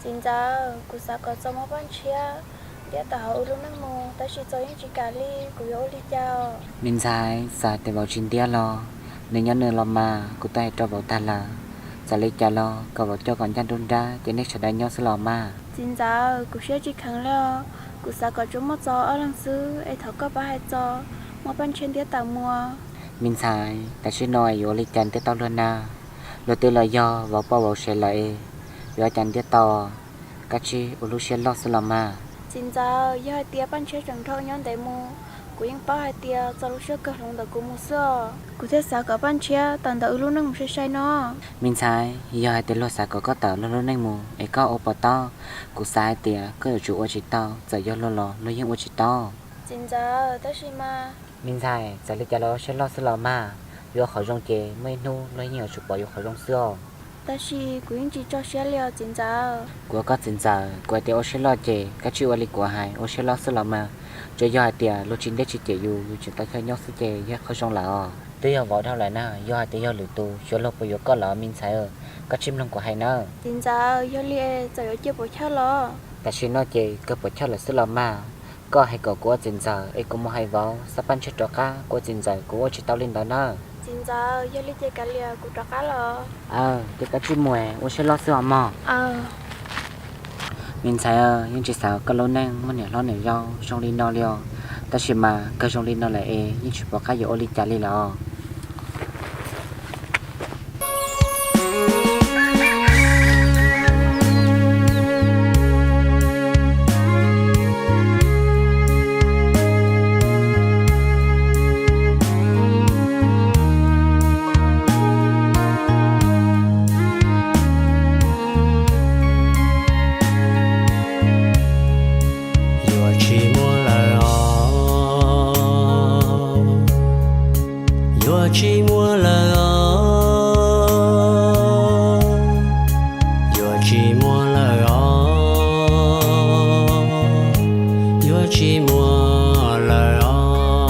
Txiv ntxawm, kuv xav kom Txos muab Paj Ntshiab ntiab tawm hauv wb lub neej mus, tab sis Txos yeej tsis kam li, kuv yuav ua li cas? Me ntxhais, xav tias vauv tsis ntiab los nws nyob nws los mas, kuv twb hais rau vauv tag lawm. Txawm li cas los kom vauv coj kom ncaj nruab nrab ces nej sawv daws nyob xwb los mas. Txiv ntxawm, kuv siab tsis kheev li os. Kuv xav kom tsuas muaj Txos ob leeg xwb, es thov koj pab hais Txos muab Paj Ntshiab ntiab tawm mus. Me ntxhais, tam sim no yuav ua li cas ntiab tau luag na? Luag twb los yog vauv poj vauv sev lawm es yuav ua cas ntiab tau? Kav tsij ua lub siab loj xwb los mas. Txiv ntxawm, yog hais tias Paj Ntshiab tseem nrog wb nyob ntev mus, kuv yeej paub hais tias Txos lub siab kawg hloov ntawm kuv mus xwb os. Kuv thiaj xav kom Paj Ntshiab tawm ntawm wb lub neej mus sai sai no. Me ntxhais, yog hais tias luag xav kom koj tawm luag lub neej mus es koj ua puas tau? Kuv xav hais tias koj yuav tsum ua tsis tau, txawm yog luag los luag yeej ua tsis tau. Txiv ntxawm, tab sis mas. Me ntxhais, txawm li cas los ua siab loj xwb los mas. Yuav qhov zoo ces muaj ib hnub luag yeej yuav tsum pom yus qhov zoo xwb os. Tab sis kuv yeej tsis tso siab li os txiv ntxawm. Kuv ua koj txiv ntxawm, kuv hais tias ua siab loj ces kav tsij ua li kuv hais, ua siab loj xwb los mas. Tsuas yog hais tias luag tsis ntiab tsis cem yus, yus tseem tau chaw nyob xwb ces yog qhov zoo lawm os. Twb yog vauv dhau lawm na, yog hais tias yog lwm tus xyov luag puas yuav koj lawm me ntxhais, koj tsij mloog kuv hais nawb. Txiv ntxawm, yog li es Txos yuav cia puas chawj los? Tam sim no ces kawg puas chawj lawm xwb los mas. Koj hais kom kuv ua txiv ntxawm es kuv mus hais vauv xa Paj Ntshiab rov qab, kuv ua txiv ntxawm kuv ua tsis tau li ntawd na. Txiv ntxawm, yog li ces kav liam, kuv rov qab los. Aw, ces kav tsij mus es ua siab loj xwb os mog. Me ntxhais, yeej tsis xav koj lub neej muaj niam hlob niam yau zoo li no li os. Tab sis mas kawg zoo li no lawm es yeej tsis pom qab yuav ua li cas li lawm os. Yuav tsis muaj lawm os, yuav tsis muaj lawm os, yuav tsis muaj lawm os, yuav tsis muaj lawm os,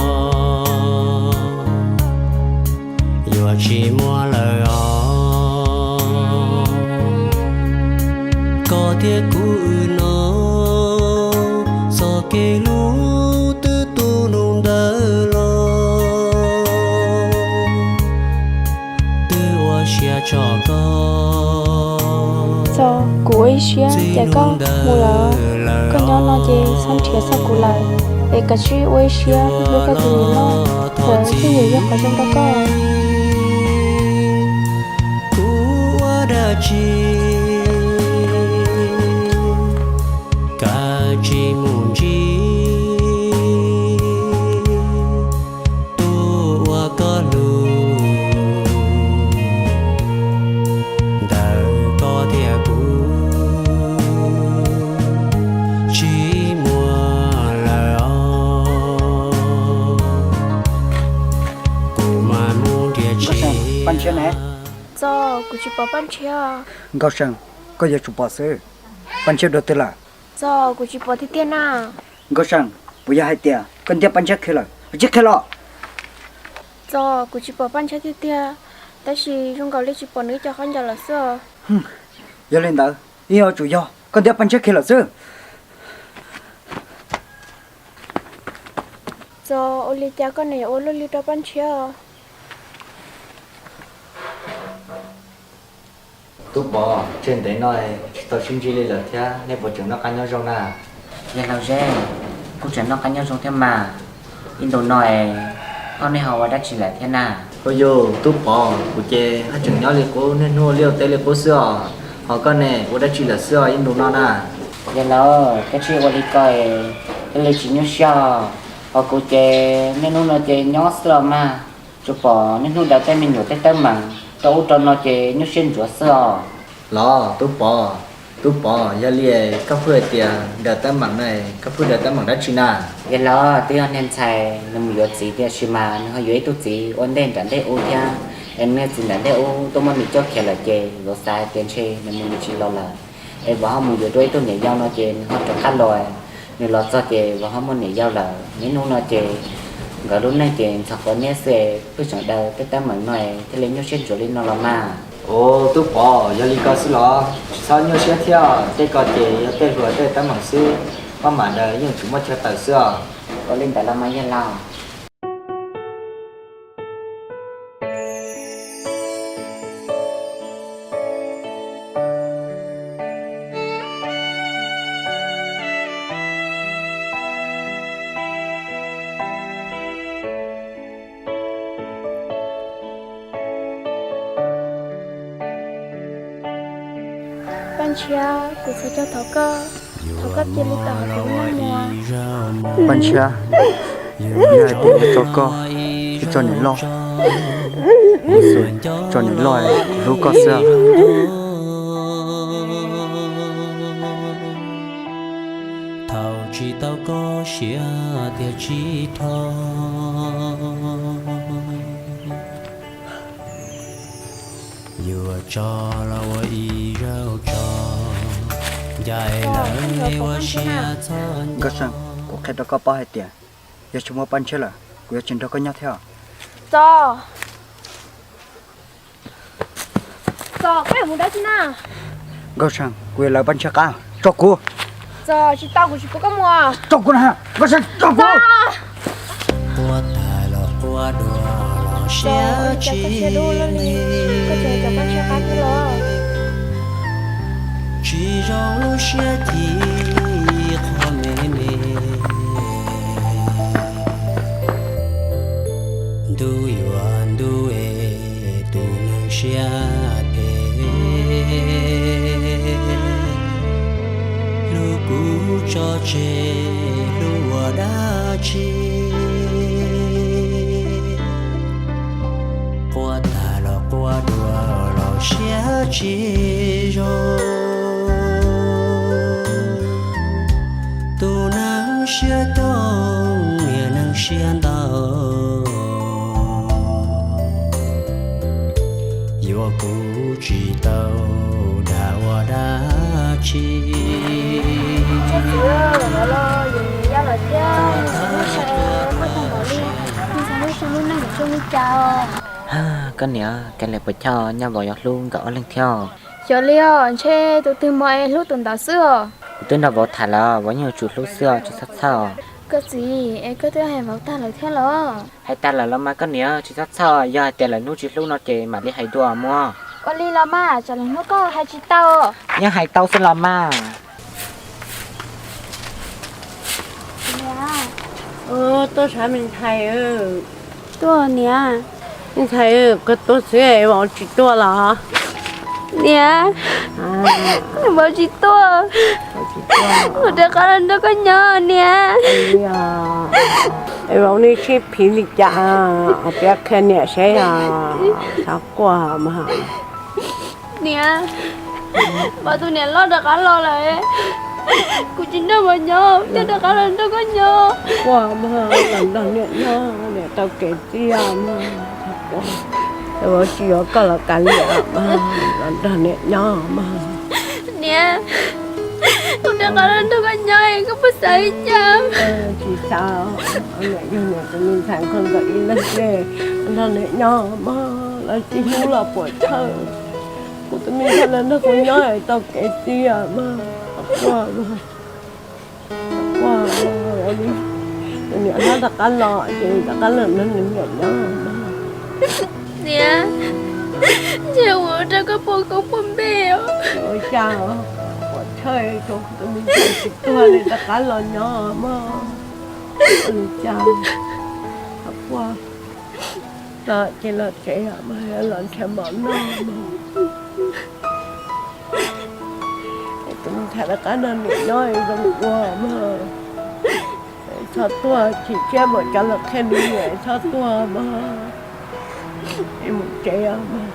yuav tsis muaj lawm os. Koj thiab kuv wb no, txoj kev hlub twb tu nus ntawd los, twb ua siab tso koj. Txos, kuv ua ib siab ces koj mus lawm. Koj nyob no ces txhob nrhiav txog kuv lawm, es kav tsij ua ib siab hlub koj tus niam loj, txawm twb yog yog qhov zoo rau koj. Kuv ua dab tsi kav tsij mus ntsib tus uas koj hlub ntawm koj thiab kuv tsis muaj lawm os. Kuv mas mus nrhiav tsis. Txos, kuv tsis pom Paj Ntshiab. Nkauj Seej, koj yuav tsum pom xwb. Paj Ntshiab dua twg lawm? Txos, kuv tsis pom tiag tiag na. Nkauj Seej, puas yog hais tias koj ntiab Paj Ntshiab kiag lawm? Tsis qhia los. Txos, kuv tsis pom Paj Ntshiab tiag tiag, tab sis zoo nkaus li tsis pom nws ib co khaub ncaws lawm xwb os. Yog li ntawd, yeej yuav tsum yog koj ntiab Paj Ntshiab kiag lawm xwb. Txos, ua li cas koj niam yuav ua luaj li rau Paj Ntshiab? Tub Pov, tseg ntev no tsis tau sib ntsib li lawm thiab, nej puas tseem noj qab nyob zoo na? Yawg laus Zeb, kuj tseem noj qab nyob zoo thiab mas. Ib ntus no es ob nej ho ua dab tsi lawm thiab na? Ua yus Tub Pov, kuv ces haj tseem nyob li qub, niaj hnub ua liaj ua teb li qub xwb os. Ho koj ne, ua dab tsi lawm xwb os ib ntus no na? Yawg laus, koj tsis ua li ko es thiaj li tsis nyuaj siab os. Ho kuv ces niaj hnub no ces nyob xwb los mas, tsuas pom niaj hnub daws tej me nyuam tej teeb meem rau ub rau no ces nyuaj siab ntsuav xwb os. Los Tub Pov, Tub Pov, yog li koj pheej hais tias daws teeb meem no, koj pheej daws teeb meem dab tsi na? Yawg laus, twb yog niag ntxhais nws mus yuav txiv tiam sis mas nws ho yuav ib tug txiv ua ntej nram ntej ub thiab, es nws niag txiv nram ntej ub tuaj muab nws coj khiav lawm ces vauv xav hais tias ntshe nws mus nws tsis los lawm, es vauv ho mus yuav dua ib tug niam yau no ces nws ho rov qab los. Nws los txog ces vauv ho muaj niam yau lawm. Niaj hnub no ces nkawd lub neej ces ntxhov quav niab xwb, pheej tseem daws tej teeb meem no thiaj li nyuaj siab ntsuav li no los mas. Ua tub Pov, yog li ko xwb los? Tsis txhob nyuaj siab thiab, tej ko ces yog tej hluas tej teeb meem xwb, maj mam daws yeej tsuas muaj chaw tawm xwb os. Ua li ntawd los mas yog laus. Paj Ntshiab, kuv xav cog thov koj, thov koj cia li tawm hauv kuv lub neej mus. Paj Ntshiab, yog hais tias tso koj thiab tso niam loj, tso niam loj, kuv hlub koj xwb. Thaum tsis tau koj siab tiag tsis dhau, yuav tso los ua ib zaug tso, ncaim lawm ua siab txhob nco. Nkauj Seej, kuv qhia rau koj paub hais tias yog tsis muaj Paj Ntshiab lawm, kuv yuav tsis nrog koj nyob thiab. Txos, Txos, koj yuav mus dab tsi na? Nkauj Seej, kuv yuav lawv Paj Ntshiab qab, tso kuv. Txos, tsis tau, kuv tsis pub koj mus. Tso kuv na, Nkauj Seej, tso kuv. Quaj tag los quaj dua los siab tsis li, tsis zoo lub siab ci qhua me me. Ntuj yuav ntuj es tus neeg siab phem, hlub kuv tso tseg hlub ua dab tsi. Quaj tag los quaj dua los siab tsis zoo. Tus neeg siab coob niag neeg siab ntau, yuav kuv tsis tau dag ua dab tsi. Koj niam, koj lam puas choj nyaj vauv yog hlub nkawd ob leeg thiab? Xyov li os, ntshe tus twg mas es hlub tus ntawd xwb os. Kuv twb nrog vauv tham lawm, vauv yeej yuav tsum hlub xwb os, tsis txhob txhawj os. Koj txiv, es koj twb hais vauv tag lawm thiab los? Hais tag lawm los mas koj niam, tsis txhob txhawj, yog hais tias lawv hnub tsis hlub no ces mam li hais dua mog. Ua li los mas, tsam lwm hnub koj hais tsis tau. Yeej hais tau xwb los mas. Tuaj saib me ntxhais. Tuaj niam. Me ntxhais, koj tuaj xwb es vauv tsis tuaj los? Niam, vauv tsis tuaj. Kuv rov qab los nrog koj nyob niam. Es vauv nej sib phiv li cas? Piav qhia niam seb os. Xav quaj mas. Niam, vauv tus niam loj rov qab los lawm, kuv tsis nrog vauv nyob, coj rov qab los nrog koj nyob. Quaj mas, los nrog niam nyob, niam tau kev txiaj mas. Vauv tsis yuav koj los kav liam mas, los nrog niam nyob mas. Niam, kuv rov qab los nrog koj nyob, koj puas xav li cas? Tsis xav, niam yog niam tus me ntxhais nkauj ntawm ib leeg xwb, nrog niam nyob mas, los tsis hlub los puas chawj. Kuv tus me ntxhais los nrog kuv nyob es tau kev txiaj mas, quaj mas. Ua li, tus niam hlob rov qab los ces rov qab los nrog nws niam nyob. Niam, ntshe ua rau koj poob koob poob npe os. Ua cas, pom thawj tus me ntxhais tsis tuag li rov qab los nyob mog. Ua li cas, ua, los ces los tsev mas los nrhiav mov noj mog. Tus me ntxhais rov qab nrog niam nyob zoo ua mog. Txhob tuag, chim siab npaum cas los qhia nws niam txhob tuag mog. Es mus tsev mog.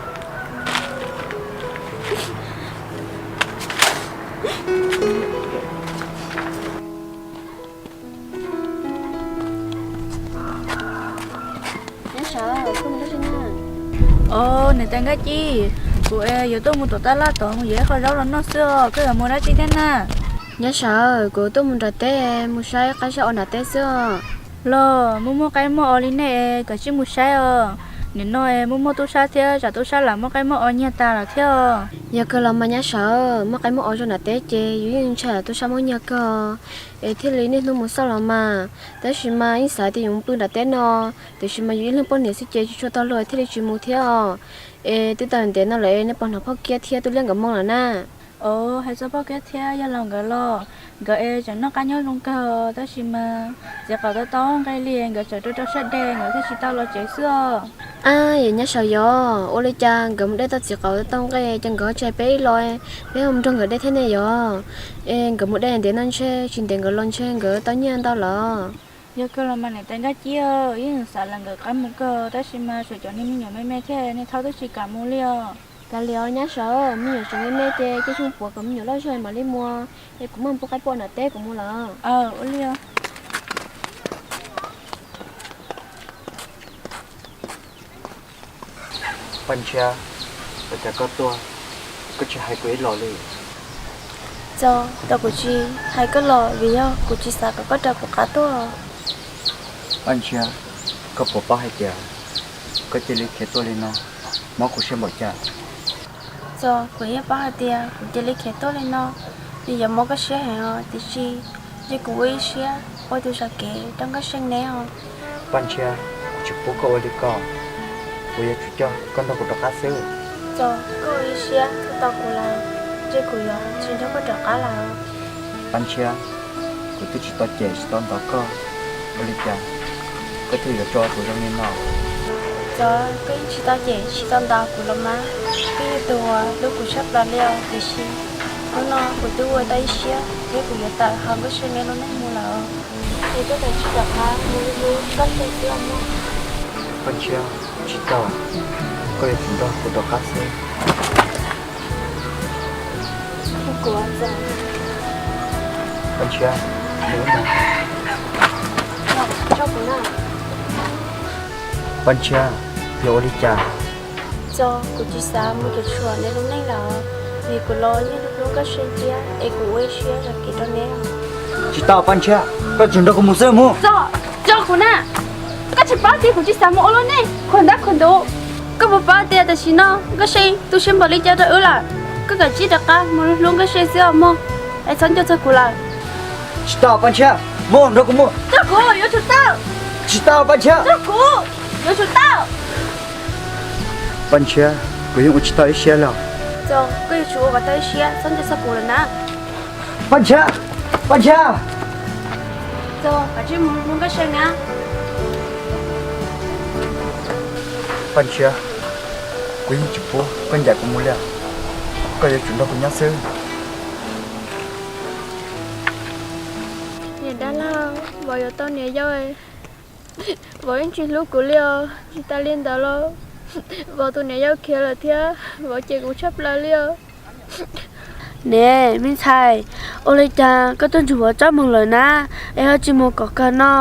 Os, niam tais Nkaj Ci, kuv yuav tuaj mus tom tab laj tod mus yuav ib qho zaub los noj xwb os, koj yuav mus dab tsi thiab na? Nyob saud, kuv tuaj mus nram teb, mus saib qaib saib os nram teb xwb os. Los, muaj muaj qaib muaj os li nej, koj sim mus saib os. Nim no es muaj muaj tub sab thiab, tsam tub sab lam muab qaib muab o nyiag tas lawm thiab. Yog kawg los mas nyab sawv, muab qaib muab o rau nram teb ces yus yeej ntshai tub sab muab nyiag kawg, es thiaj li niaj hnub mus xauj los mas. Tab sis mas yeej xav tias yuav mus pw nram teb no, tiam sis mas yus ib leeg poj niam xwb ces tsis tshua tau luag thiaj li tsis mus thiab os. Es twb tau ntev no lawm es nej puas hnov Phauj Kiab thiab Tub Liab nkawd moo lawm na? Ov, hais txog Phauj Kiab thiab yawg laus nkawd los, nkawd es tseem noj qab nyob zoo kawg, tab sis mas txiv qaub tau tau nqe li nkawd tseem rau rau siab dej, nkawd thiaj tsis tau los tsev xwb os. Ab, yog nyab sawv yog ua li cas nkawd mus de tau txiv qaub tau tau nqe ces nkawd tsis hais peb ib los, peb ho mus nrog nkawd de thiab ne yog? Es nkawd mus de ntev no ntshe tsis ntev nkawd los ntshe nkawd tau nyiaj ntau lawm. Yog kawg los mas niam tais Nkaj Cib, yeej xav lawv nkawd qab mus kawg, tab sis mas tshuav cov niag me nyuam me me thiab, niag thaub twb tsis kam mus li os. Kav liam os nyab sawv, me nyuam tseem me me ces cia tsis mus puav kom me nyuam loj zog mam li mus, es kuv mam pub qaib poj nram teb kuv mus lawm. Ua li. Paj Ntshiab, ua cas koj tuaj, koj tsis hais kuv ib los li? Txo, tos kuv tsis hais koj los vim yog kuv tsis xav kom koj raws kuv qab tuaj. Paj Ntshiab, koj puas paub hais tias koj cia li khiav tuaj li no, mob kuv siab npaum cas? Txo, kuv yeej paub hais tias kuv cia li khiav tuaj li no, nws yuav mob koj siab heev os, tiam sis ntshe kuv ua ib siab ua tus zam kev rau Nkauj See neb os. Paj Ntshiab, kuv tsis pub koj ua li ko, kuv yuav tsum coj koj nrog kuv rov qab xwb. Txo, koj ua ib siab tuaj tos kuv lawm, ntshe kuv yuav tsis nrog koj rov qab lawm. Paj Ntshiab, kuv twb tsis tau cem tsis tau ntaus koj, ua li cas koj thiaj yuav tso kuv zoo li no? Txo, koj yeej tsis tau cem tsis tau ntaus kuv los mas, koj yog tus uas hlub kuv tshaj plaws li os, tiam sis hnub no kuv twb ua tau ib siab thiab kuv yuav tawm hauv Nkauj See neb lub neej mus lawm. Es koj kav tsij rov qab mus hlub Nkauj See xwb os mog. Paj Ntshiab, tsis tau, koj yuav tsum nrog kuv rov qab xwb. Paj Ntshiab, mus wb mus. Paj Ntshiab, yog ua li cas? Txo, kuv tsis xav mus cuam tshuam neb lub neej lawm, vim kuv los yeej hlub Nkauj See thiab es kuv ua ib siab zam kev rau neb. Tsis tau Paj Ntshiab, koj tsum nrog kuv mus xwb mus. Txo, tso kuv na, koj tsis paub tias kuv tsis xav mus ua lub neej khuam ntab khuam ntuv. Koj puas paub tias tam sim no Nkauj See tu siab npaum li cas rau wb lawm? Koj kav tsij rov qab mus hlub Nkauj See xwb os mog, es txhob nco txog kuv lawm. Tsis tau Paj Ntshiab, mus nrog kuv mus. Tso kuv, yuav tsum tau. Tsis tau Paj Ntshiab. Tso kuv, yuav tsum tau. Paj Ntshiab, kuv yeej ua tsis tau ib siab li. Txo, koj yuav tsum ua kom tau ib siab, txhob nco txog kuv lawm na. Paj Ntshiab, Paj Ntshiab. Txo, kav tsij mus hlub Nkauj See na. Paj Ntshiab, kuv yeej tsis pub koj ncaim kuv mus li, koj yuav tsum nrog kuv nyob xwb. Niam dab laug, vauv yuav tau niam yau, vauv yeej tsis hlub kuv li os. Tsis tas li ntawd los vauv tus niam yau khiav lawm thiab, vauv cem kuv tshaj plaws li os. Ne me ntxhais, ua li cas koj tuaj ntsib vauv txaj muag lawm na, es ho tsis mus kom kawg no?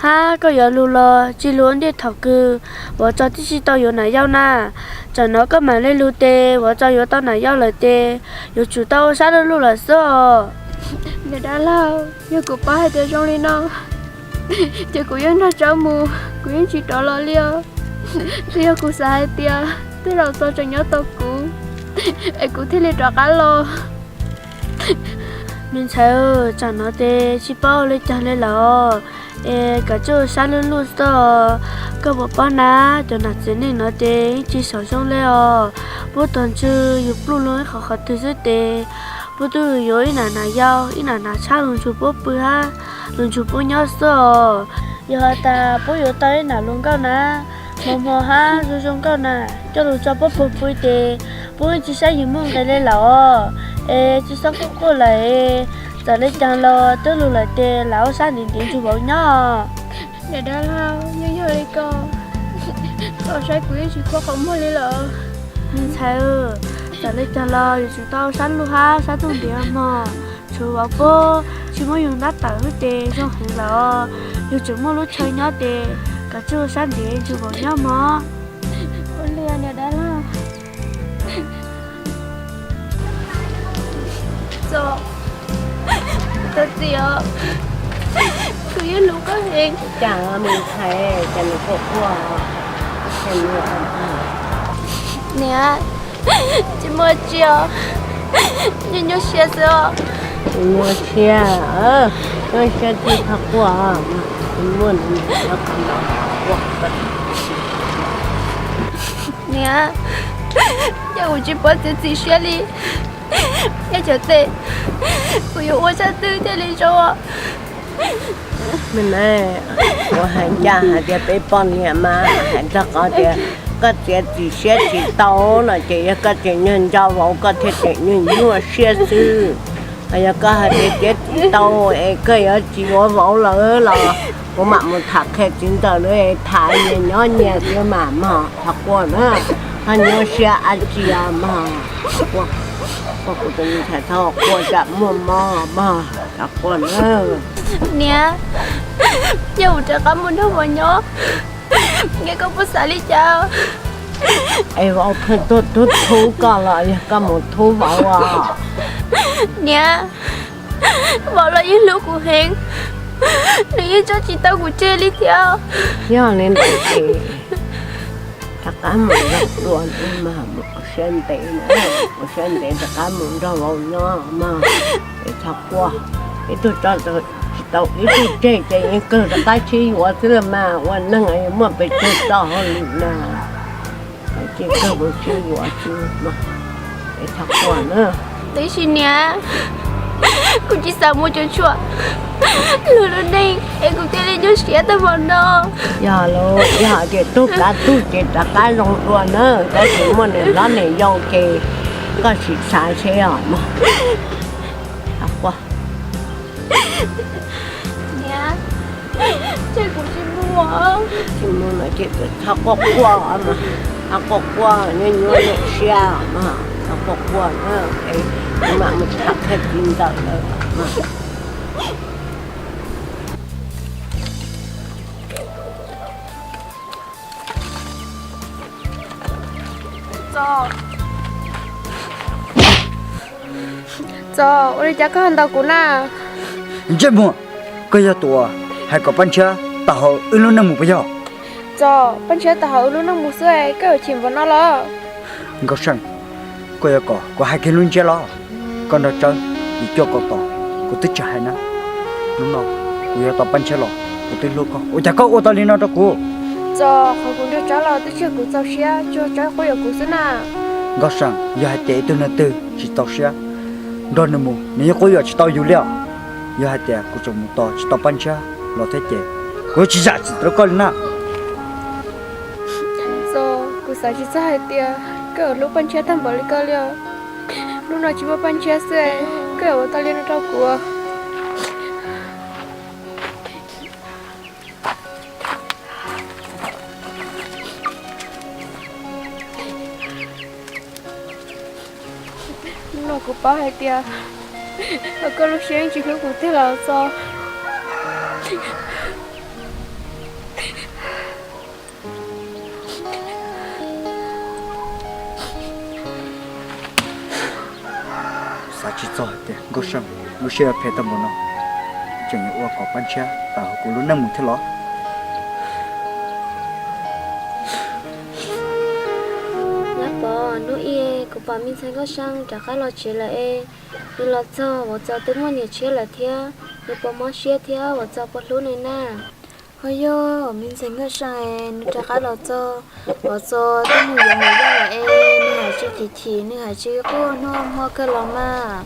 Hab koj yuav lug los tsis lug ua ntej thaum kws vauv tso tib tsis tau yuav nam yau na. Tsam no koj mam le lug tes vauv tso yuav tau nam yau lawm tes yuav tsum tau ua sab lug lug lawm xwb os. Niam dab laug, yog kuv paub hais tias zoo li no, ces kuv yeej nrog tsawb mus, kuv yeej tsis rov los li os. Twb yog kuv xav hais tias tej zaum Txo tseem nyob tos kuv, es kuv thiaj li rov qab los. Me ntxhais, tsam no tes tsis paub ua li cas li lawm, es kav tsij ua sab lug lug xwb os. Koj puas paub na, cov nam txiv neej no tes yeej tsis xav zoo li os. Puab tos ntshe yus pluj lug ib qhov qhov twg xwb tes puab twb yuav ib nam nam yau ib nam nam tshab lug nrug puab pw hab lug nrug puab nyob xwb os. Yog has tas puab yuav tau ib nam lug nkauj na, hmo hmo hab zoo zoo nkauj na, coj lug tso puab pug pw tes puab tsis saib yus muaj nqis li lawm os. Es tsis txhob quaj quaj lawm, txawm li cas los twb lug lawm tes lam ua sab ntev ntev nrug vauv nyob. Niam dab laug, yeej yog li ko, koj saib kuv yeej tsis khuam qhov muag li lawm. Me ntxhais, txawm li cas los yuav tsum tau sab lug hab sab ntuj ntiav mog. Tshuav vauv puab tsis muab yus ntab tawm xwb tes zoo heev lawm os. Yus tseem muaj lub chaw nyob tes kav tsij ua sab ntev nrug vauv nyob mog. Ua li niam dab laug. Txo, txiv os, kuv yeej hlub koj heev. Cas me ntxhais, cas nws quaj quaj? Niam, tsis muaj tsi os, nyuaj nyuaj siab xwb os. Tsis muaj siab, nyuaj siab thiaj txhob quaj, tsis muaj, niam, ces kuv tsis paub txiav txim siab li. Nyob tsam tej kuv yuav ua zaj twg thiaj li zoo. Kuv hais ncaj hais tias peb poj niam mas hais txog qhov tias koj txiav txim siab tsis tau no ces yog koj tseem nco vauv koj thiaj tseem nyuaj nyuaj siab xwb. Yog koj hais tias txiav txim tau es koj yuav tsis yuav vauv lawm los kuv mam mus tham qhia txiv ntxawm lawv tham nyias nyob nyias xwb mas mog, txhob quaj na. Ho nyuaj siab dab tsi os mog, kuv tus me ntxhais txhob quaj tsam muaj mob mog, txhob quaj na. Niam, yog kuv rov qab mus nrog vauv nyob, es koj puas xav li cas? Es vauv pheej tuaj thub thub koj los yog koj mus thub vauv os? Niam, vauv los yeej hlub kuv heev, nws yeej tso tsis tau kuv tseg li thiab. Yog li ntawd ces rov qab mus nrog dua mas, mus ua siab ntev, ua siab ntev rov qab mus nrog vauv nyob mas, es txhob quaj. Ib tug tso tsis tau ib tug tseg ces yeej kawg rov qab sib yuav xwb los mas, ua neeg yuav muaj pes tsawg txoj hauj lwm na. Ces kawg mus sib yuav xwb, es txhob quaj na. Tab sis niam, kuv tsis xav mus cuam tshuam luag lub neej es kuv thiaj li nyuaj siab tag npaum no. Yog lawm, yog hais tias tub kav tug ces rov qab zoo dua na, tab sis muaj niam hlob niam yau ces koj sim xav seb os mog. Txhob quaj. Niam, ces kuv tsis mus. Tsis mus no ces txhob quaj quaj mas, txhob quaj quaj, nyuaj nyuaj siab mas, txhob quaj quaj na, es kuv mam mus tham qhia txiv ntxawm lawv. Txos, Txos, ua li cas koj ntaus kuv na? Ntsej muag, koj yog tus uas hais kom Paj Ntshiab tawm hauv wb lub neej mus puas yog? Txos, Paj Ntshiab tawm hauv wb lub neej mus xwb, koj yuav chim npaum no los? Nkauj Seej, koj yuav kom kuv hais kiag lub ntsiab los? Koj nrog Tsawb yim cuaj kaum tod, kuv twb tsis hais na. Hnub no kuv yuav tau Paj Ntshiab los, kuv twb hlub koj, ua cas koj ua tau li no rau kuv? Txos, qhov kuv nrog Tsawb los twb tsis yog kuv txaus siab, tsuas yog Tsawb quab yuam kuv xwb na. Nkauj Seej, yog hais tias ib tug neeg twg tsis txaus siab, nrog nws mus nws yeej quab yuam tsis tau yus li os. Yog hais tias kuv tseem mus tos tsis tau Paj Ntshiab los thiab ces kuv yuav tsis zam txim rau koj li na. Txos, kuv xav tsis txog hais tias koj yuav hlub Paj Ntshiab tag npaum li koj li os. Hnub no tsis muaj Paj Ntshiab xwb, koj yuav ua tau li no rau kuv. Hnub no kuv paub hais tias koj lub siab yeej tsis hlub kuv tiag lawm Txos. Xav tsis txog hais tias Nkauj Seej lub siab yuav phem tau npaum no, tseem yuav ua kom Paj Ntshiab tawm hauv kuv lub neej mus thiab los. Nyab Pov, hnub ib kuv pom me ntxhais Nkauj Seej rov qab los tsev lawm es, nws los txog Vauv Txos twb muaj niam tshiab lawm thiab, nws puas mob siab thiab Vauv Txos puas hlub nws na? Ho yog me ntxhais Nkauj Seej es nws rov qab los txog, Vauv Txos twb mus yuav niam yau lawm es nws hais tsis chim chim, nws hais tsis quaj hnub hmo kawg los mas.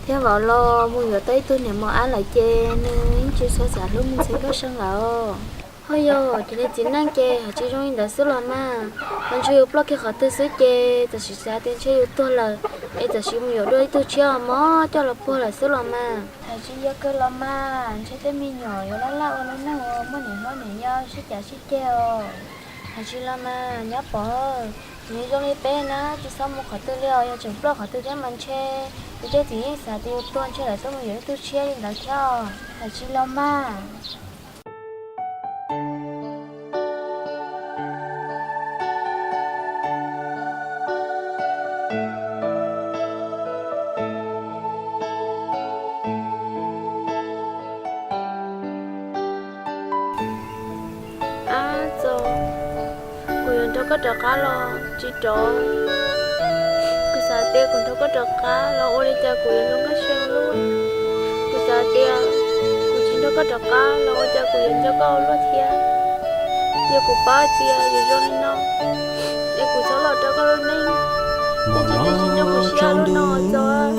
Thiab Vauv los mus yuav tau ib tug niam mos ab lawm ces nws yeej tsis txhob xav hlub me ntxhais Nkauj Seej lawm. Ho yog, ces niag txiv neej ces hais tsis zoo li ntawd xwb los mas. Qhov ntshe yus ploj kiag qhov twg xwb ces tam sim xav tias ntshe yus tuag lawm, es tam sim mus yuav dua ib tug tshiab mob coj los puag lawm xwb los mas. Hais tsis yog kawg los mas, ntshe tej me nyuam yuav laj laj ua lub neej uas muaj niam hlob niam yau sib cav sib ceg os. Hais tsis los mas Nyab Pov, txiv zoo li peb na tsis txhob mus qhov twg li os, yog tseem ploj qhov twg thiab mas ntshe yus tej txiv yeej xav tias yus tuag ntshe lawv tuaj mus yuav ib tug tshiab li ntawd thiab os. Hais tsis los mas. Ab txos, kuv yuav nrog koj rov qab los tsis rov. Kuv xav tias kuv nrog koj rov qab los ua li cas kuv yuav zoo nkauj siab ua luaj. Kuv xav tias kuv tsis nrog koj rov qab los ua cas kuv yuav nco koj ua luaj thiab. Yog kuv paub tias yuav zoo li no, es kuv txhob los rau koj lub neej, ces tsis tsis nco kuv siab lub no txog.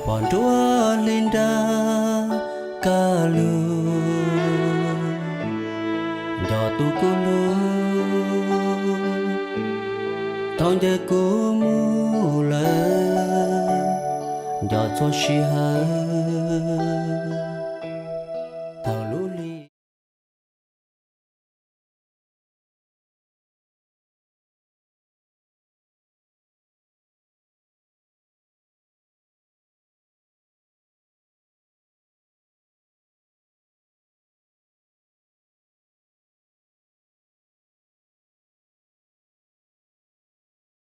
Pom nruab hli nrag kaj lug, nco tus kuj lug, thaum ncaim kuv mus lawm, nco txhua sij hawm.